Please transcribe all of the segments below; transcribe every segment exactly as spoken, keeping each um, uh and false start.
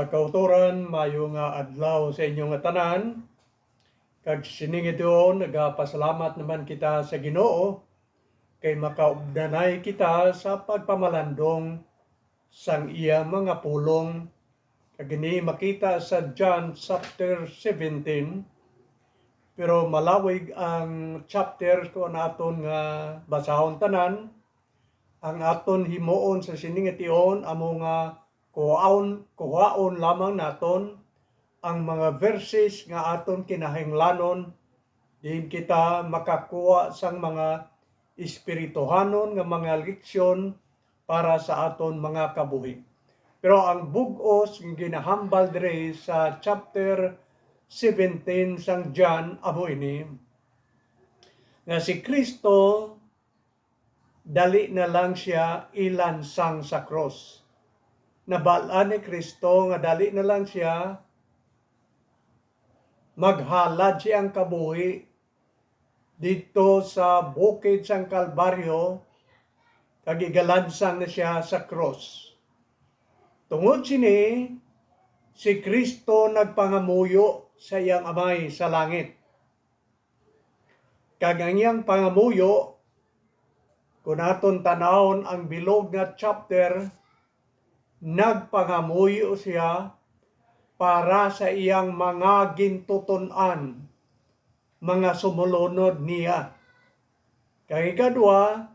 Kautoran, mayo nga adlaw sa inyo nga tanan. Kag sining ito, nagapasalamat naman kita sa Ginoo kay makaugdanay kita sa pagpamalandong sang iya mga pulong. Kag ini makita sa John chapter seventeen. Pero malawig ang chapter kung naton nga basahon tanan. Ang aton himuon sa sining tion amo nga kuhaon, kuhaon lamang naton ang mga verses nga aton kinahanglanon, diin kita makakuha sang mga espirituhanon nga mga leksyon para sa aton mga kabuhi. Pero ang bug-os nga ginahambal diri sa chapter seventeen sang John amo ini, nga si Kristo dali na lang siya ilansang sa krus. Nabal-an ni Kristo nga dali na lang siya maghalad siyang kabuhi didto sa bukid sang Kalbaryo, kag igalansang na siya sa krus. Tungod sini, si Kristo nagpangamuyo sa iyang Amay sa langit. Kag ang iyang pangamuyo, kung aton tanawon ang bilog nga chapter, nagpangamuyo sia para sa iyang mga gintuton-an, mga sumulunod niya. Kag ikadua,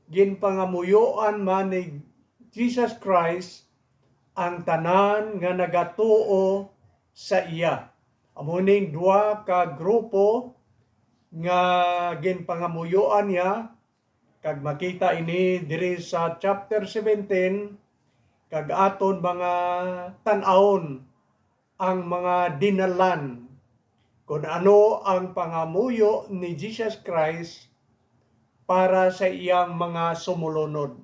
ginpangamuyoan man ni Jesus Christ ang tanan nga nagatuo sa iya. Amo ning duha ka grupo nga ginpangamuyoan niya, kag makita ini diri sa chapter seventeen, kag aton mga tan-awon ang mga dinalan kun ano ang pangamuyo ni Jesus Christ para sa iyang mga sumulunod.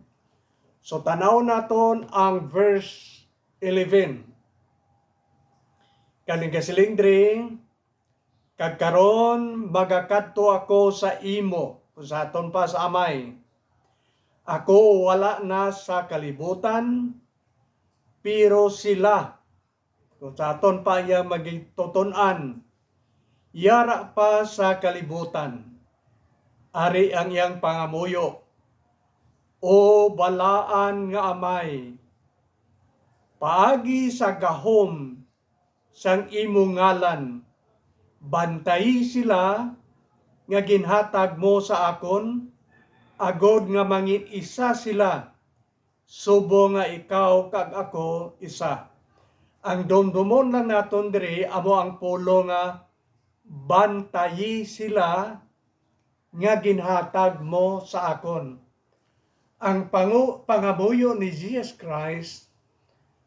So, tan-aw naton ang verse eleven. Kag nagasiling diri, "Kag karon magakadto ako sa imo," kung sa aton pa sa Amay. "Ako wala na sa kalibutan, pero sila," kung sa aton pa iya magituton-an, "yara pa sa kalibutan." Ari ang iyang pangamuyo, "O balaan nga Amay, paagi sa gahom sang imo ngalan, bantayi sila nga ginhatag mo sa akon, agod nga mangin-isa sila, subong nga ikaw kag ako isa." Ang dumdumon lang naton diri amo ang pulong nga, "Bantayi sila nga ginhatag mo sa akon." Ang pangu-, pangamuyo ni Jesus Christ,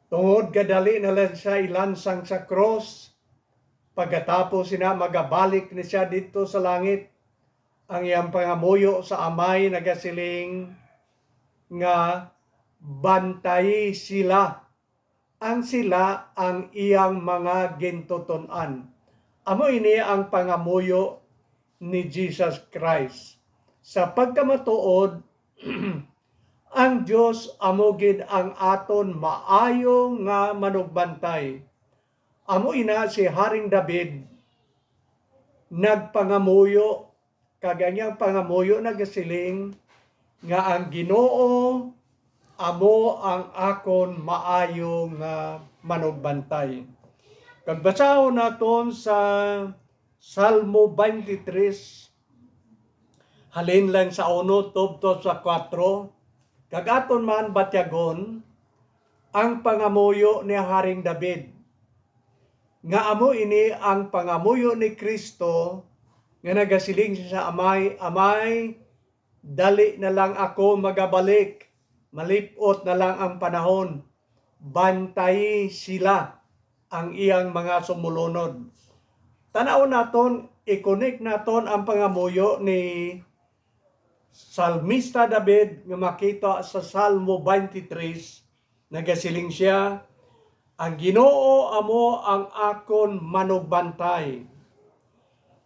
tungod kadali na lang siya ilansang sa krus, pagkatapos sina magabalik na siya didto sa langit. Ang iyang pangamuyo sa Amay nagasiling nga, "Bantayi sila." Ang sila ang iyang mga gintuton-an. Amo ini ang pangamuyo ni Jesus Christ. Sa pagkamatuod, ang Dios amo gid ang aton maayo nga manugbantay. Amo ina si Haring David nagpangamuyo, kag ang iyang pangamuyo nagasiling nga, "Ang Ginoo amo ang akon maayo nga manugbantay." Kag basahon naton sa Salmo twenty-three, halin lang sa uno tubtob sa kuwatro, kag aton man batyagon ang pangamuyo ni Haring David, nga amo ini ang pangamuyo ni Cristo, nga nagasiling siya sa Amay, "Amay, dali na lang ako magabalik, malip-ot na lang ang panahon. Bantayi sila, ang iyang mga sumulunod." Tan-awon naton, i-connect naton ang pangamuyo ni Salmista David nga makita sa Salmo twenty-three. Nagasiling sia, "Ang Ginoo amo ang akon manugbantay.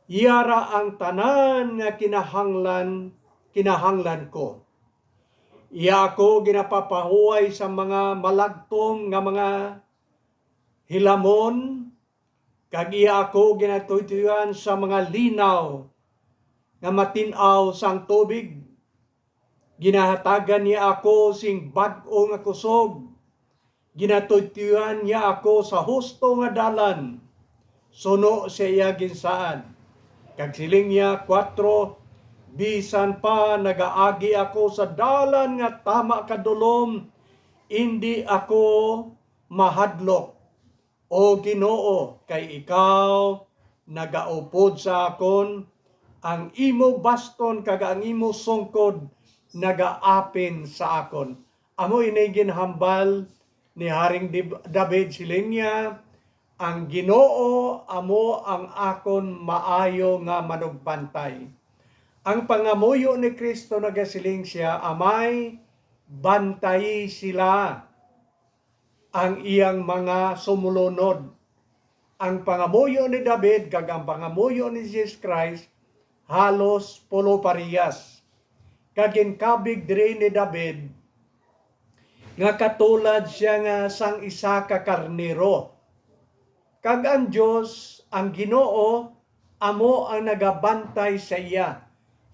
Iya ra ang tanan nga kinahanglan, kinahanglan ko. Iya ako ginapapahuway sa mga malagtom nga mga hilamon, kag iya ako ginatuytoyan sa mga linaw nga matin-aw sang tubig. Ginahatagan niya ako sing bag-o nga kusog. Ginatuytoyan niya ako sa husto nga dalan, suno sa iya ginsaad. Kag siling niya, kuwatro, bisan pa nagaagi ako sa dalan nga tama kadulom, indi ako mahadlok, O Ginoo, kay ikaw nagaupod sa akon, ang imo baston kag ang imo sungkod nagaapin sa akon. Amo ini ginhambal ni Haring Dib-, David, siling niya, "Ang Ginoo amo ang akon maayo nga manugbantay." Ang pangamuyo ni Cristo nagasiling siya, "Amay, bantayi sila, ang iyang mga sumulunod." Ang pangamuyo ni David kag ang pangamuyo ni Jesus Christ halos pulo parehas. Kag ginkabig diri ni David nga katulad siya nga sang isa ka karnero. Kag ang Dios, ang Ginoo, amo ang nagabantay sa iya.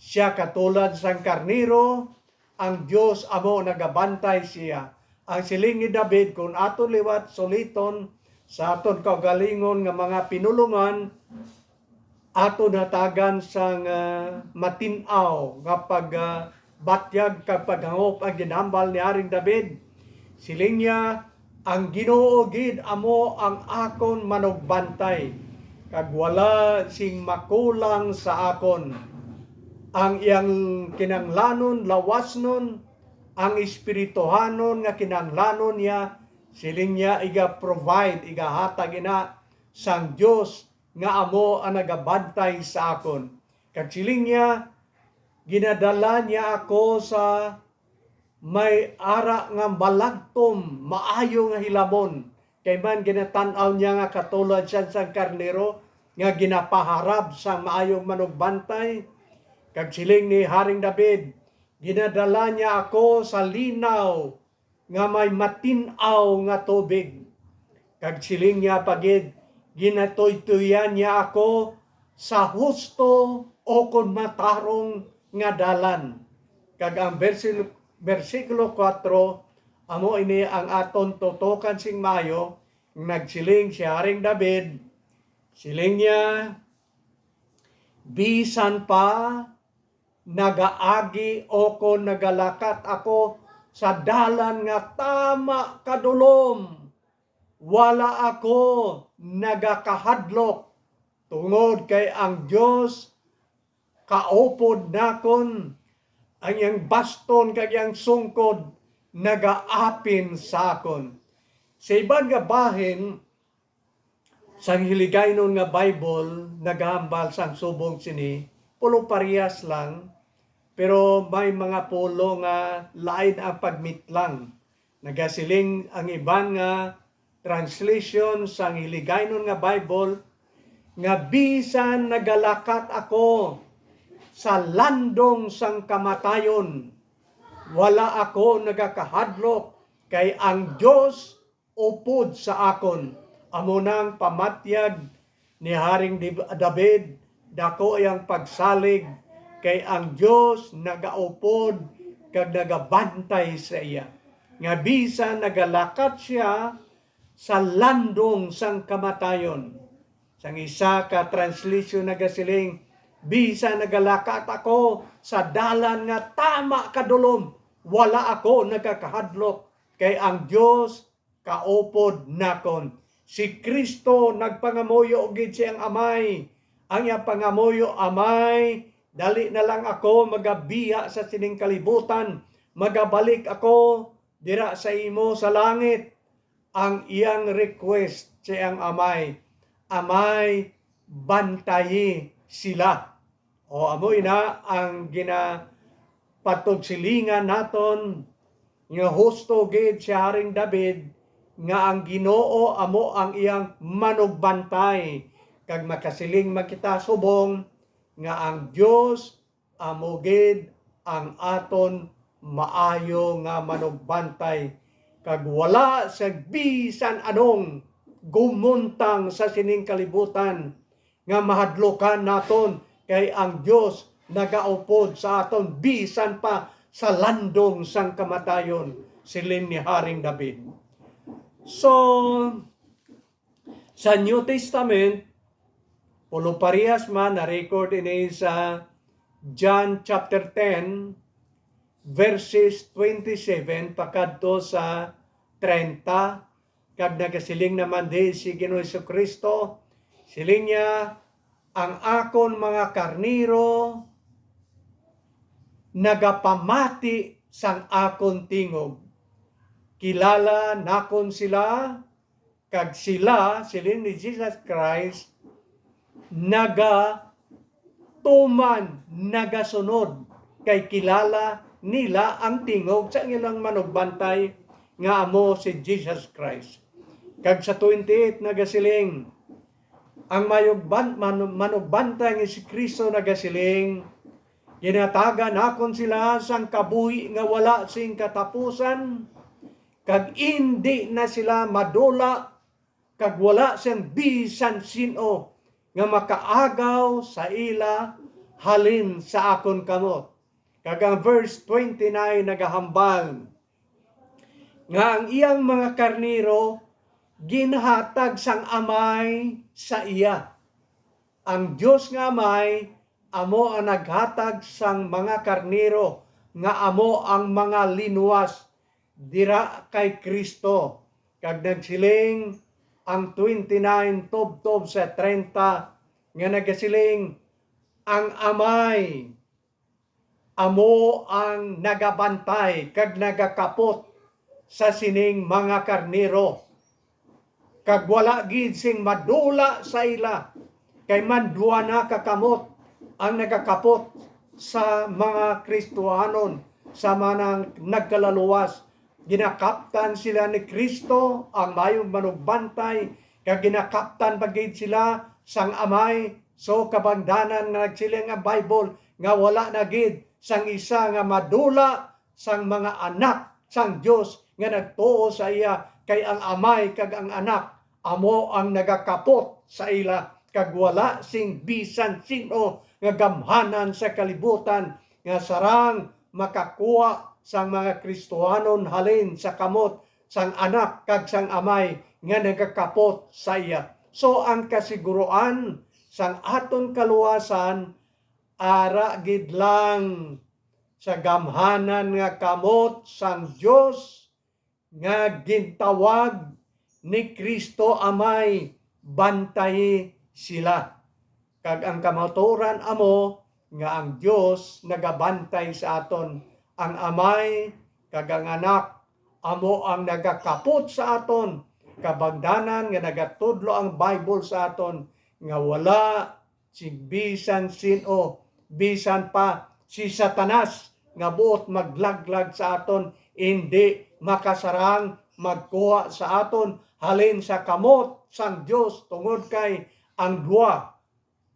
Sia katulad sang karnero, ang Dios amo nagabantay siya. Ang siling ni David, kon aton liwat suliton sa aton kaugalingon nga mga pinulongan, aton hatagan sang, ah, matin-aw nga pag, ah, batyag kag paghangop ang ginhambal ni Haring David. Siling niya, "Ang Ginoo gid amo ang akon manugbantay, kag wala sing makulang sa akon. Ang iyang kinahanglanon lawasnon, ang espirituhanon nga kinahanglanon niya, siling niya, iga-provide, igahatag ina sang Dios nga amo ang nagabantay sa akon." Kag siling niya, "Ginadala niya ako sa may ara nga malagtom, maayo nga hilamon." Kay man ginatan-aw niya nga katulad siya sang karnero nga ginapaharab sang maayong manugbantay. Kag siling ni Haring David, "Ginadala niya ako sa linaw nga may matin-aw nga tubig." Kag siling niya pa gid, "Ginatuytoyan niya ako sa husto o kon matarong nga dalan." Kag ang bersil-, bersikulo kuwatro, amo ini ang aton tutokan sing maayo, nagsiling si Haring David, siling niya, "Bisan pa nagaagi o kon nagalakat ako sa dalan nga tama kadulom, wala ako nagakahadlok, tungod kay ang Dios kaupod nakon, ang iyang baston kag iyang sungkod nagaapin sa akon." Sa iban nga bahin, sang Hiligaynon nga Bible nagahambal sang subong sini, pulo parehas lang, pero may mga pulo nga lain ang pagmitlang. Nagasiling ang iban nga translation sang Hiligaynon nga Bible nga, "Bisan nagalakat ako sa landong sang kamatayon, wala ako nagakahadlok, kay ang Dios upod sa akon." Amo nang pamatyag ni Haring Dib-, David, dako iyang pagsalig, kay ang Dios nagaupod kag nagabantay sa iya, nga bisan nagalakat sia sa landong sang kamatayon. Sang isa ka translation nagasiling, "Bisan nagalakat ako sa dalan nga tama kadulom, wala ako nagakahadlok, kay ang Dios kaupod nakon." Si Cristo nagpangamuyo gid sa iyang Amay. Ang iyang pangamuyo, "Amay, dali na lang ako magabiya sa sining kalibutan, magabalik ako dira sa imo sa langit." Ang iyang request sa iyang Amay, "Amay, bantayi sila." O, amo ina ang ginapatugsilingan naton nga husto gid si Haring David nga ang Ginoo amo ang iyang manugbantay, kag makasiling man kita subong nga ang Dios amo gid ang aton maayo nga manugbantay, kag wala sa bisan anong gumuntang sa sining kalibutan nga mahadlukan naton, kay ang Dios nagaupod sa aton bisan pa sa landong sang kamatayon, siling ni Haring David. So, sa New Testament, pulo parehas man na-record ini sa John chapter ten, verses twenty-seven pakadto sa treinta, kag nagasiling naman di si Ginoong Jesu-Cristo, siling niya, "Ang akon mga karnero nagapamati sang akon tingog. Kilala nakon sila, kag sila," siling ni Jesus Christ, "nagatuman, nagasunod, kay kilala nila ang tingog sang ilang manugbantay, nga amo si Jesus Christ." Kag sa twenty-eight nagasiling, ang mayugban-, manu-, manugbantay nga si Cristo nagasiling, "Ginhatagan nakon sila sang kabuhi nga wala sing katapusan, kag indi na sila madula, kag wala sing bisan sin-o nga makaagaw sa ila halin sa akon kamot." Kag ang verse twenty-nine nagahambal nga ang iyang mga karnero ginhatag sang Amay sa iya. Ang Dios nga Amay amo ang naghatag sang mga karnero nga amo ang mga linuwas dira kay Cristo. Kag nagsiling ang twenty-nine tubtob sa treinta nga nagasiling, "Ang Amay amo ang nagabantay kag nagakapot sa sining mga karnero, kag wala gid sing madula sa ila, kay man duha na ka kamot ang nagakapot sa mga Kristohanon sa mga nagkalaluwas. Ginakaptan sila ni Cristo, ang mayong manugbantay, kag ginakaptan pa gid sila sang Amay." So, kabangdanan nga nagsiling ang Bible nga wala na gid sang isa nga madula sang mga anak sang Dios nga nagtuo sa iya, kay ang Amay kag ang Anak amo ang nagakapot sa ila, kag wala sing bisan sin-o nga gamhanan sa kalibutan nga sarang makakuha sang mga Kristohanon halin sa kamot sang Anak kag sang Amay nga nagakapot sa iya. So, ang kasiguruan sang aton kaluwasan ara gid lang sa gamhanan nga kamot sang Dios nga gintawag ni Cristo Amay, bantayi sila. Kag ang kamatuoran amo nga ang Dios nagabantay sa aton. Ang Amay kag ang Anak amo ang nagakapot sa aton. Kabangdanan nga nagatudlo ang Bible sa aton nga wala sing bisan sin-o, bisan pa si Satanas nga buot maglaglag sa aton, indi makasarang magkuha sa aton halin sa kamot sang Dios, tungod kay ang duha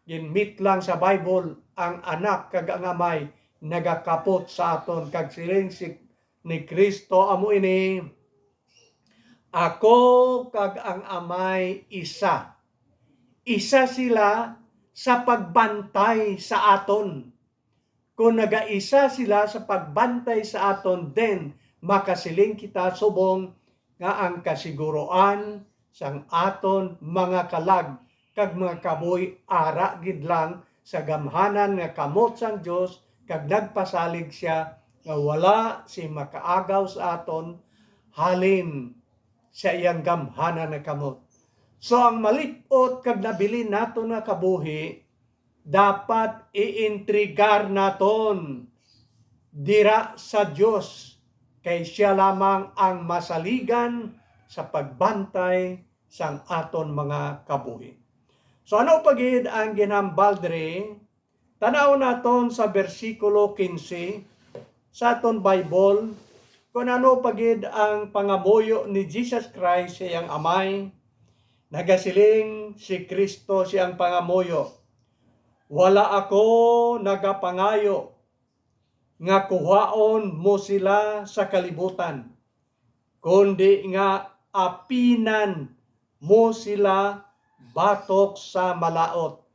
ginmitlang sa Bible, ang Anak kag ang Amay, nagakapot sa aton. Kag siling si, ni Cristo amo ini, "Ako kag ang Amay isa." Isa sila sa pagbantay sa aton. Kon nagaisa sila sa pagbantay sa aton, then makasiling kita subong nga ang kasiguroan sang aton mga kalag kag mga kabuhi ara gid lang sa gamhanan nga kamot sang Dios, kag nagpasalig sia nga wala sing makaagaw sa aton halin sa iyang gamhanan nga kamot. So, ang malip-ot kag nabilin naton nga kabuhi dapat ientregar naton dira sa Dios, kay sia lamang ang masaligan sa pagbantay sang aton mga kabuhi. So, ano pa gid ang ginhambal diri? Tan-aw naton sa bersikulo quince sa aton Bible, kung ano pa gid ang pangamuyo ni Jesus Christ sa iyang Amay. Nagasiling si Cristo sa iyang pangamuyo, "Wala ako nagapangayo nga kuhaon mo sila sa kalibutan, kundi nga apinan mo sila batok sa malaut.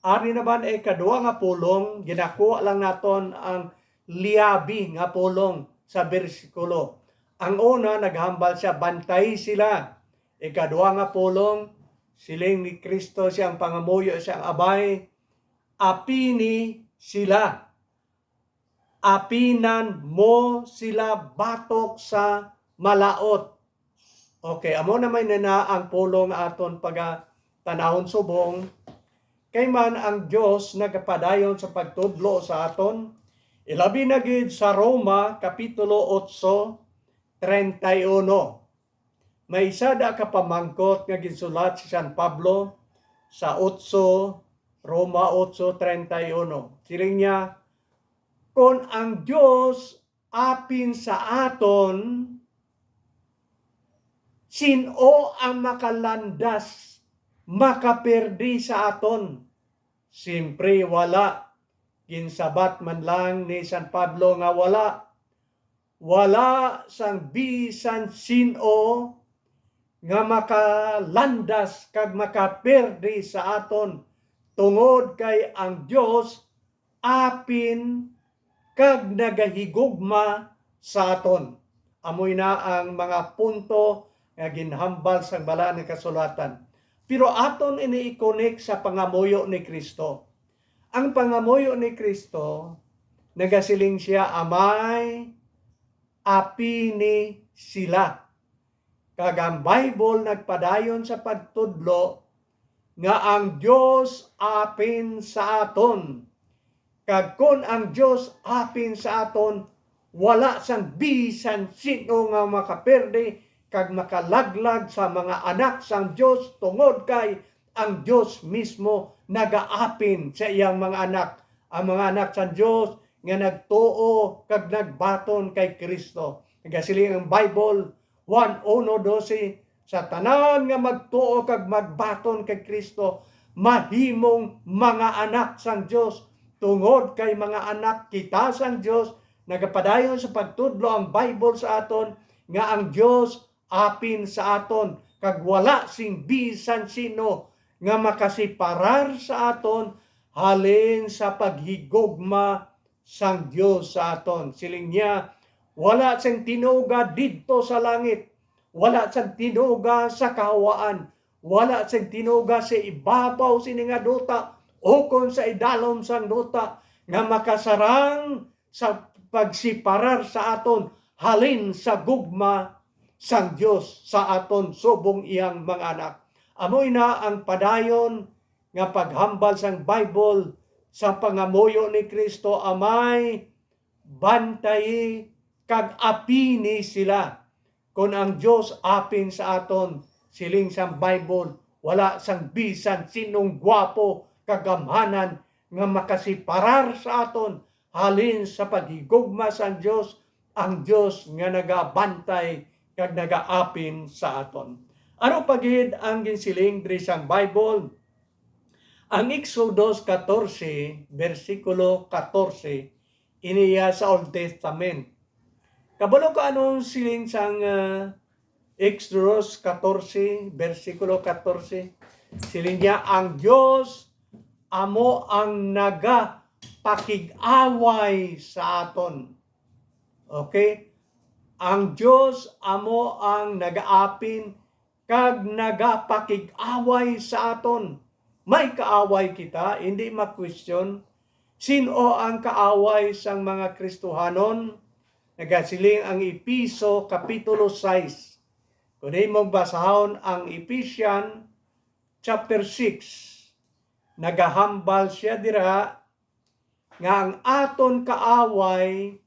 Ari naman, ikadua nga pulong, ginakuha lang naton ang liabi nga pulong sa bersikulo. Ang una, naghambal siya, "Bantay sila." Ikadua nga pulong, siling ni Kristo, siyang pangamuyo, siyang Amay, "Apini sila." Apinan mo sila batok sa malaut. Okay, amo na may nana ang pulong nga aton pagatanahon subong. Kay man ang Dios nagapadayon sa pagtudlo sa aton, ilabi na gid sa Roma Kapitulo otso, treinta y uno. May isa da ka pamangkot nga ginsulat si San Pablo sa otso, Roma otso treinta y uno. Siling niya, "Kon ang Dios apin sa aton, sin-o ang makalandas, makaperdi sa aton?" Siyempre, wala. Ginsabat man lang ni San Pablo nga wala. Wala sang bisan sin-o nga makalandas kag makaperdi sa aton, tungod kay ang Dios apin kag nagahigugma sa aton. Amoy na ang mga punto nga ginhambal sang Balaan nga Kasulatan. Pero aton ini i-connect sa pangamuyo ni Cristo. Ang pangamuyo ni Cristo, nagasiling siya, "Amay, apini sila." Kag ang Bible nagpadayon sa pagtudlo nga ang Dios apin sa aton. Kag kon ang Dios apin sa aton, wala sang bisan sin-o nga makaperdi kag makalaglag sa mga anak sang Dios, tungod kay ang Dios mismo nagaapin sa iyang mga anak. Ang mga anak sang Dios nga nagtuo kag nagbaton kay Cristo. Nagasiling ang Bible, Juan uno doce, "Sa tanan nga magtuo kag magbaton kay Cristo, mahimong mga anak sang Dios." Tungod kay mga anak kita sang Dios, nagapadayon sa pagtudlo ang Bible sa aton nga ang Dios apin sa aton, kag wala sing bisan sino nga makasiparar sa aton halin sa paghigugma sang Dios sa aton. Siling niya, "Wala sing tinuga didto sa langit, wala sing tinuga sa kahawaan, wala sing tinuga sa ibabaw sini nga duta, ukon sa idalom sang duta, nga makasarang sa pagsiparar sa aton halin sa gugma sang Dios sa aton subong iyang mga anak." Amo ina ang padayon nga paghambal sang Bible sa pangamuyo ni Cristo, Amay, bantayi kag apini sila. Kon ang Dios apin sa aton, siling sang Bible, wala sang bisan sinong gwapo kag gamhanan nga makasiparar sa aton halin sa paghigugma sang Dios, ang Dios nga nagabantay kag nagaapin sa aton. Ano pa gid ang ginsiling diri sang Bible? Ang Exodus catorce, bersikulo catorce, ini iya sa Old Testament. Kabalo ka anong siling sang, ah, Exodus catorce, bersikulo catorce? Siling niya, "Ang Dios amo ang nagapakig-away sa aton." Okay? Ang Dios amo ang nagaapin kag nagapakig-away sa aton. May kaaway kita, hindi ma-question. Sin-o ang kaaway sang mga Kristohanon? Nagasiling ang Efeso Kapitulo sais. Kung imong basahon ang Ephesians chapter six, nagahambal siya dira nga ang aton kaaway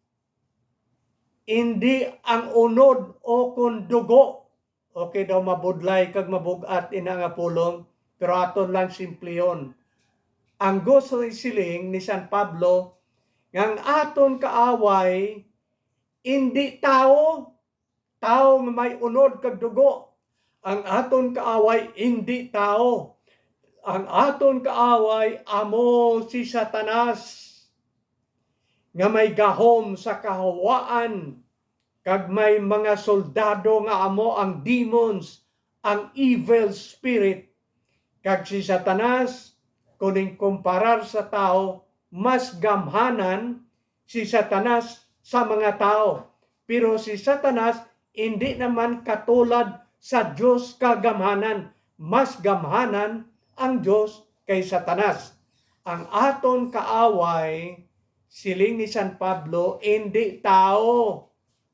indi ang unod o kon dugo. Okay daw, mabudlay kag mabug-at ina nga pulong, pero aton lang simplihon. Ang gusto isiling ni San Pablo nga ang aton kaaway indi tawo, tawo nga may unod kag dugo. Ang aton kaaway indi tawo. Ang aton kaaway amo si Satanas, nga may gahom sa kahawaan, kag may mga soldado nga amo ang demons, ang evil spirit. Kag si Satanas, kon inkumparar sa tawo, mas gamhanan si Satanas sa mga tawo. Pero si Satanas indi naman katulad sa Dios kagamhanan. Mas gamhanan ang Dios kay Satanas. Ang aton kaaway, siling ni San Pablo, indi tawo.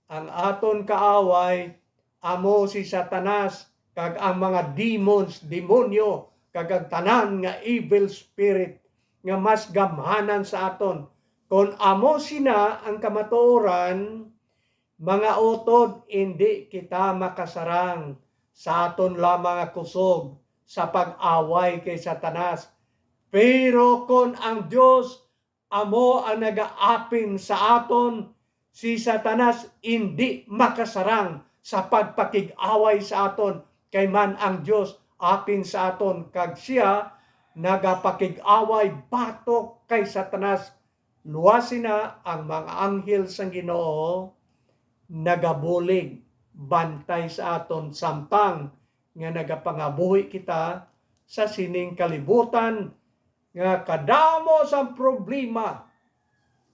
Ang aton kaaway amo si Satanas kag ang mga demons, demonyo, kag ang tanan nga evil spirit nga mas gamhanan sa aton. Kon amo sina ang kamatuoran, mga utod, indi kita makasarang sa aton lamang nga kusog sa pag-away kay Satanas. Pero kon ang Dios amo ang nagaapin sa aton, si Satanas indi makasarang sa pagpakig-away sa aton, kay man ang Dios apin sa aton, kag sia nagapakig-away batok kay Satanas. Luwasi na ang mga anghel sang Ginoo nagabulig bantay sa aton, samtang nga nagapangabuhi kita sa sining kalibutan nga kadamo sang problema,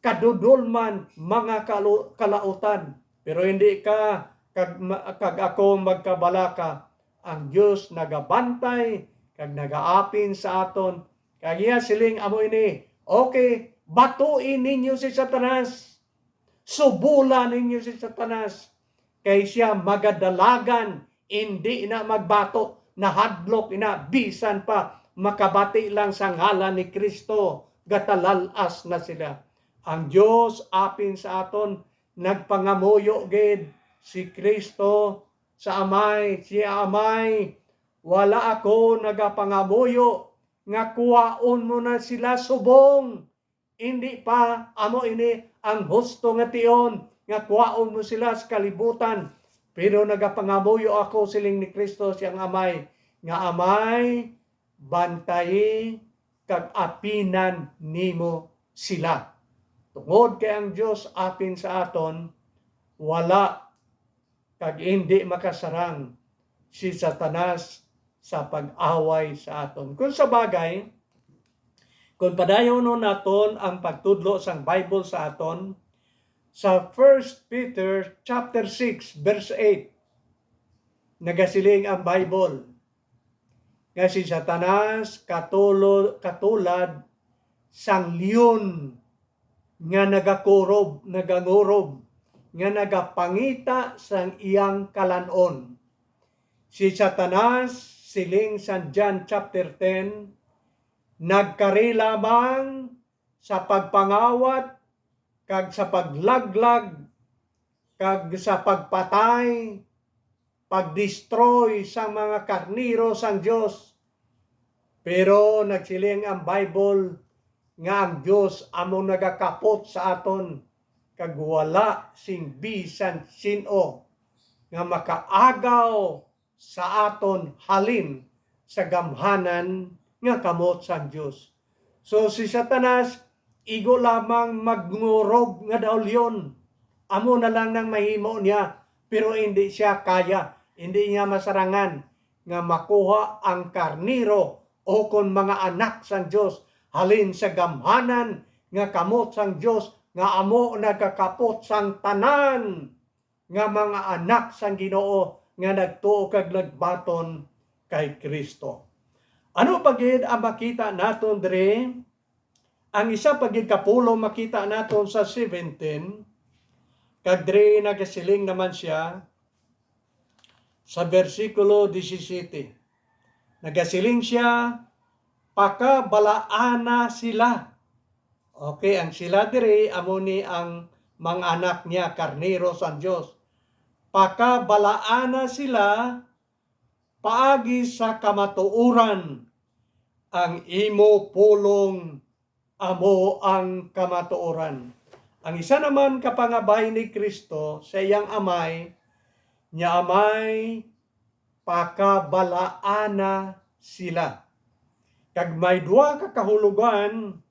kadudolman, mga kalu-, kalautan. Pero hindi ka kag, ma-, kag ako magkabalaka. Ang Dios nagabantay kag nagaapin sa aton. Kag iya siling amo ini, "Okay, batui ninyo si Satanas. Subula ninyo si Satanas. Kay sia magadalagan, indi na magbato, nahadlok ina, bisan pa makabati lang sa ngalan ni Kristo, gatalal-as na sila." Ang Dios apin sa aton nagpangamuyo gid si Kristo sa Amay. Si Amay, wala ako nagapangamuyo nga kuhaon mo na sila subong. Indi pa, amo ini ang husto nga tion, nga kuhaon mo sila sa kalibutan. Pero nagapangamuyo ako, siling ni Kristo siyang Amay, nga Amay, bantayi kag apinan nimo sila. Tungod kay ang Dios apin sa aton, wala kag indi makasarang si Satanas sa pag-away sa aton. Kung sa bagay, kung padayonon naton ang pagtudlo sang Bible sa aton, sa First Peter chapter six, verse eight, nagasiling ang Bible nga si Satanas katulo-, katulad sang leon nga nagakurob, nagangurob, nga nagapangita sang iyang kalan-on. Si Satanas, siling sang John chapter ten, nagkari lamang sa pagpangawat kag sa paglaglag kag sa pagpatay, pagdestroy sang mga karnero sang Dios. Pero nagsiling ang Bible nga ang Dios amo nagakapot sa aton, kag wala sing bisan sin-o nga makaagaw sa aton halin sa gamhanan nga kamot sang Dios. So, si Satanas, igo lamang magngurob nga daw leon. Amo na lang nang mahimo niya, pero hindi siya kaya, hindi niya masarangan nga makuha ang karnero o kon mga anak sang Dios halin sa gamhanan nga kamot sang Dios, nga amo nagakapot sang tanan nga mga anak sang Ginoo nga nagtuo kag nagbaton kay Cristo. Ano pa gid ang makita naton diri? Ang isa pa gid ka pulong makita naton sa seventeen, kag diri nagasiling naman siya sa bersikulo disisiyete. Nagasiling siya, "Pakabalaana sila." Okay, ang sila diri amo ni ang mga anak niya, karnero sang Dios. "Pakabalaana sila paagi sa kamatuoran. Ang imo pulong amo ang kamatuoran." Ang isa naman ka pangabay ni Cristo sa iyang Amay, niya Amay, pakabalaana sila. Kag may duha ka kahulogan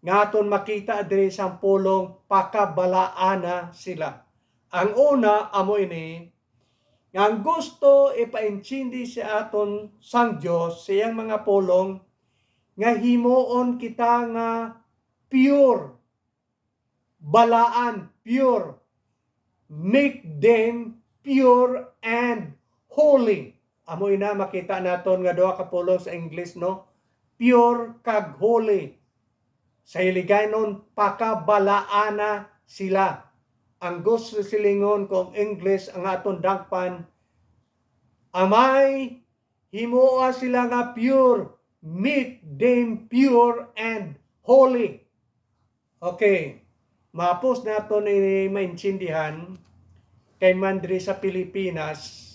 nga aton makita diri sa pulong, pakabalaana sila. Ang una amo ini, Nga ang gusto ipaintindi sa aton sang Dios sa iyang mga pulong, nga himuon kita nga pure, balaan, pure. Make them pure and holy. Amo ina makita naton nga duha ka pulong sa English, no? Pure kag holy. Sa Hiligaynon, pakabalaana sila. Ang gusto silingon kung English ang aton dangpan, Amay, himoa sila nga pure, make them pure and holy. Okay, mahapos naton ini maintindihan, kay man diri sa Pilipinas,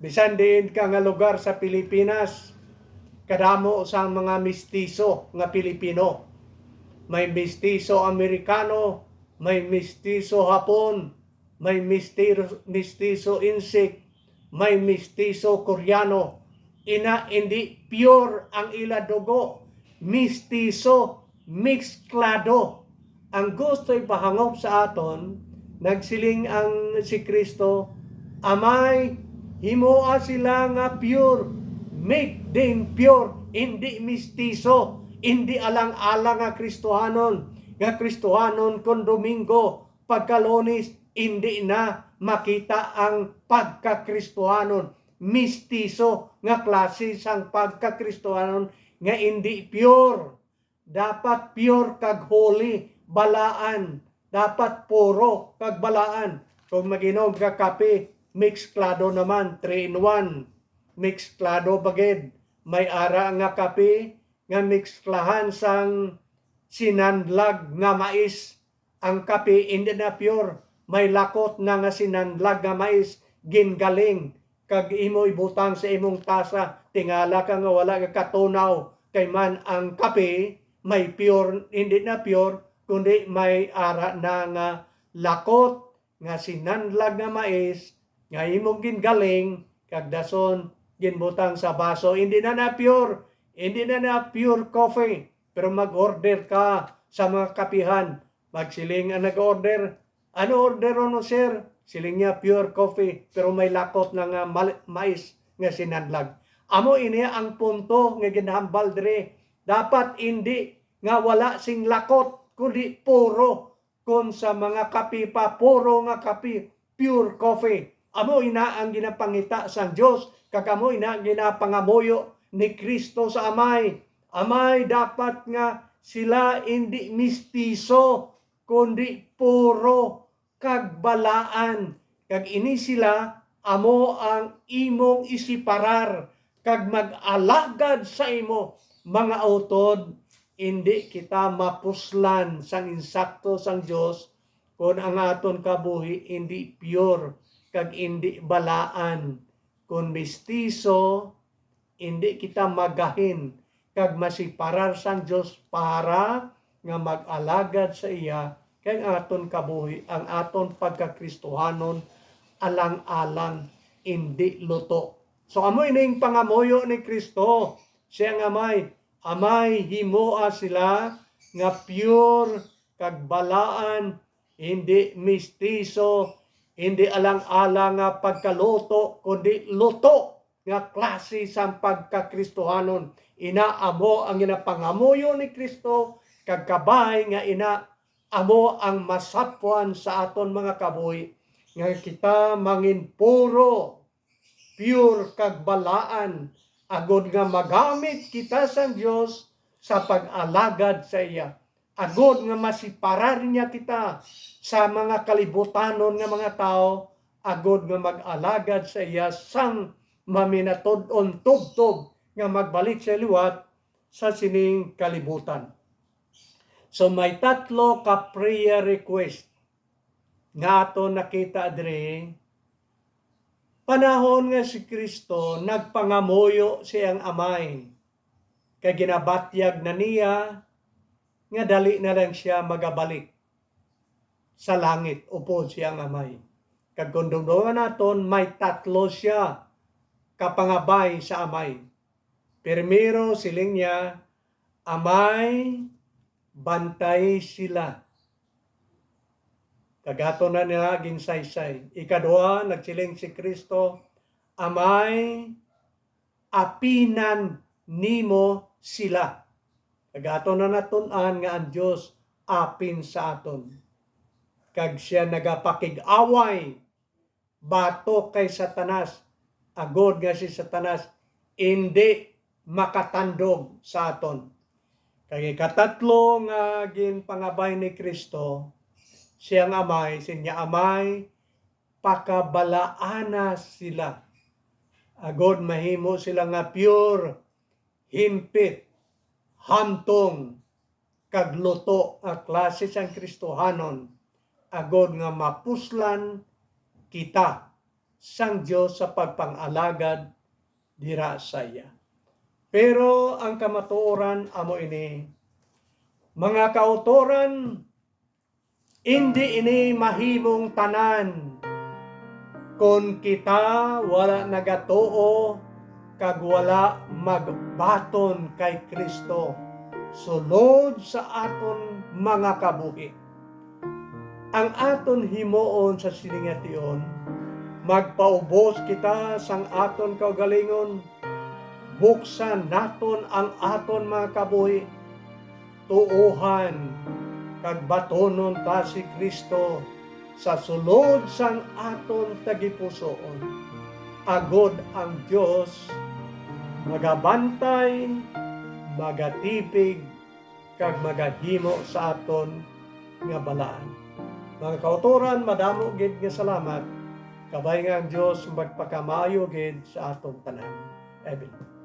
bisan diin ka nga lugar sa Pilipinas, kadamo sa mga mistiso nga Pilipino. May mistiso Amerikano, may mistiso Hapon, may mister-, mistiso Insik, may mistiso Koreano. Ina, indi pure ang ila dugo. Mistiso, mixklado. Ang gusto ipahangop sa aton, nagsiling ang si Kristo, Amay, himoa sila nga pure. Make them pure. Indi mistiso, indi alang-alang nga Kristohanon, nga Kristohanon kon Domingo, pagka Lunes, indi na makita ang pagka-Kristohanon. Mistiso nga klase sang pagka-Kristohanon nga indi pure. Dapat pure kag holy, balaan. Dapat puro kag balaan. Kung mag-inom ka kape, mixklado naman, three in one. Mixklado ba gid? May ara nga kape nga mixklahan sang sinanlag nga mais. Ang kape indi na pure, may lakot na nga sinanlag nga mais, gingaling, kag imo ibutang sa imong tasa. Tingala ka nga wala ka katunaw, kay man ang kape may pure, indi na pure, kundi may ara na nga lakot nga sinanlag nga mais nga imo gingaling, kag dason ginbutang sa baso. Indi na na pure, indi na na pure coffee. Pero mag-order ka sa mga kapihan. Magsiling ang nag-order, "Ano order mo, sir?" Siling niya, "Pure coffee, pero may lakot na nga mal-, mais nga sinanlag." Amo ini ang punto nga ginahambal diri. Dapat indi nga wala sing lakot, kundi puro. Kon sa mga kape pa, puro nga kape, pure coffee. Amo ina ang ginapangita sang Dios, kag amo ina ang ginapangamuyo ni Kristo sa Amay. Amay, dapat nga sila indi mistiso, kundi puro kag balaan. Kag ini sila amo ang imong isiparar kag mag-alagad sa imo. Mga utod, indi kita mapuslan sang insakto sang Dios kon ang aton kabuhi indi pure kag indi balaan. Kon mistiso, indi kita magahin kag masiparar sang Dios para nga mag-alagad sa iya, kay ang aton kabuhi, ang aton pagkakristohanon, alang-alang, indi luto. So, amo ining pangamuyo ni Kristo. Siya nga may, Amay, himoa sila nga pure kag balaan, hindi mistiso, hindi alang-alang nga pagkaluto, kundi luto nga klase sang pagkakristohanon. Ina amo ang ginapangamuyo ni Kristo, kag kabay nga ina amo ang masapwan sa aton mga kabuhi, nga kita mangin puro, pure kag balaan, agod nga magamit kita sang Dios sa pag-alagad sa iya, agod nga masiparar niya kita sa mga kalibutanon nga mga tawo, agod nga mag-alagad sa iya sang maminatud-on tubtob nga magbalik sa liwat sa sining kalibutan. So, may tatlo ka prayer request nga aton nakita diri. Panahon nga si Kristo nagpangamuyo sa iyang Amay, kay ginabatyag na niya nga dali na lang siya magabalik sa langit upod sa iyang Amay. Kag kon dumduman naton, may tatlo siya ka pangabay sa Amay. Primero, siling niya, "Amay, bantay sila." Kag aton na nila ginsaysay. Ikadua, nagsiling si Cristo, "Amay, apinan nimo sila." Kag aton na natun-an nga ang Dios apin sa aton. Kag siya nagapakig-away batok kay Satanas, agod nga si Satanas indi makatandog sa aton. Kag ikatatlo nga ginpangabay ni Cristo, siyang Amay, siling niya, "Amay, pakabalaana sila, agod mahimo sila nga pure, himpit, hamtong, kag luto nga klase sang Kristohanon, agod nga mapuslan kita sang Dios sa pagpang-alagad dira sa iya." Pero ang kamatuoran amo ini, mga kautoran, indi ini mahimong tanan kon kita wala nagatuo kag wala magbaton kay Cristo sulod sa aton mga kabuhi. Ang aton himuon sa sini nga tion, magpaubos kita sang aton kaugalingon, buksan naton ang aton mga kabuhi, tuohan kag batonon ta si Cristo sa sulod sang aton tagipusoon, agod ang Dios magabantay, magatipig, kag magahimo sa aton nga balaan. Mga kautoran, madamo gid nga salamat. Kabay nga ang Dios magpakamaayo gid sa aton tanan. Amen.